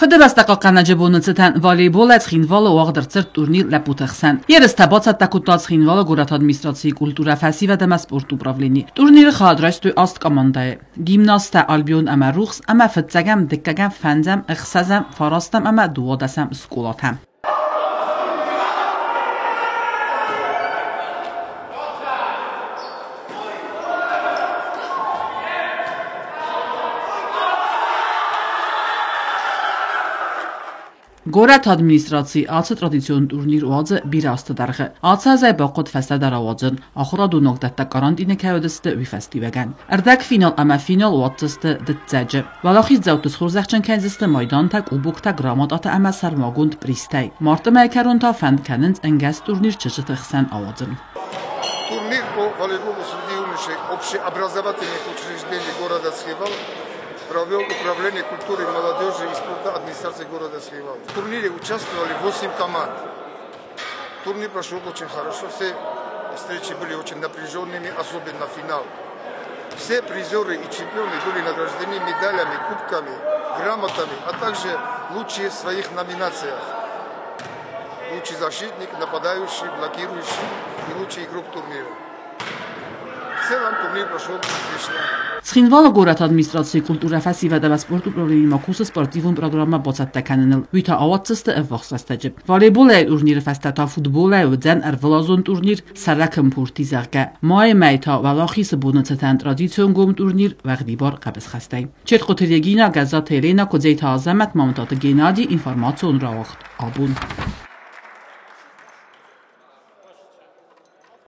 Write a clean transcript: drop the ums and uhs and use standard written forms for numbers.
Фыдыбӕстӕ хъахъхъӕнӕджы боны цытӕн волейболӕй Цхинвалы уагъд ӕрцыд турнир лӕппуты хсӕн. Ерыстӕ бацӕттӕ кодта Цхинвалы горӕты администрацийы культурӕ, фӕсивӕд ӕмӕ спорты управлени. Турниры хайад райстой аст командӕйы. Гимназтӕ Альбион ӕмӕ Рухс ӕмӕ фыццӕгӕм, дыккӕгӕм, фӕндзӕм, ӕхсӕзӕм, фарастӕм ӕмӕ дыууадӕсӕм скъолатӕ. Горӕты администраци ацы традицион турнир уадзы бирӕ азты дӕргъы. Ацы азӕй бахъуыд фӕстӕдӕр ауадзын, ахуырадон уагдӕттӕ карантины кӕй уыдысты, уый фӕстиуӕгӕн. Ӕрдӕгфинал ӕмӕ финал уадздзысты дыццӕджы. Уӕлахиздзауты схорзӕхджын кӕндзысты майдантӕ, къубоктӕ, грамотатӕ ӕмӕ сӕрмагонд призтӕй. Марты мӕйы кӕрон та фӕнд кӕнынц ӕнгӕс турнир чызджыты хсӕн ауадзын. Турнир по волейболу среди юношей общеобразовательных учреждений города Цхинвал провел Управление культуры, молодежи и спорта администрации города Цхинвал. В турнире участвовали 8 команд. Турнир прошел очень хорошо, все встречи были очень напряженными, особенно финал. Все призеры и чемпионы были награждены медалями, кубками, грамотами, а также лучшие в своих номинациях. Лучший защитник, нападающий, блокирующий и лучший игрок турнира. В целом турнир прошел успешно. Цхинвалы горӕты администрацийы культурӕ, фӕсивӕд ӕмӕ спорты управленимӕ кусы спортивон программӕ бацӕттӕ кӕныныл. Уый та ауадздзысты ӕввахс рӕстӕджы. Волейболӕй турниры фӕстӕ та футболӕй уыдзӕн ӕрвылазон турнир Сӕракын пурти, зӕгъгӕ. Майы мӕй та Уӕлахизы боны цытӕн традицион гом турнир уӕгъдибар хъӕбысхӕстӕй. Четхъуты Регина, Гӕззаты Елена, Куыдзейты Азӕмӕт, Мамытаты Геннадий, информацион рауагъд абон.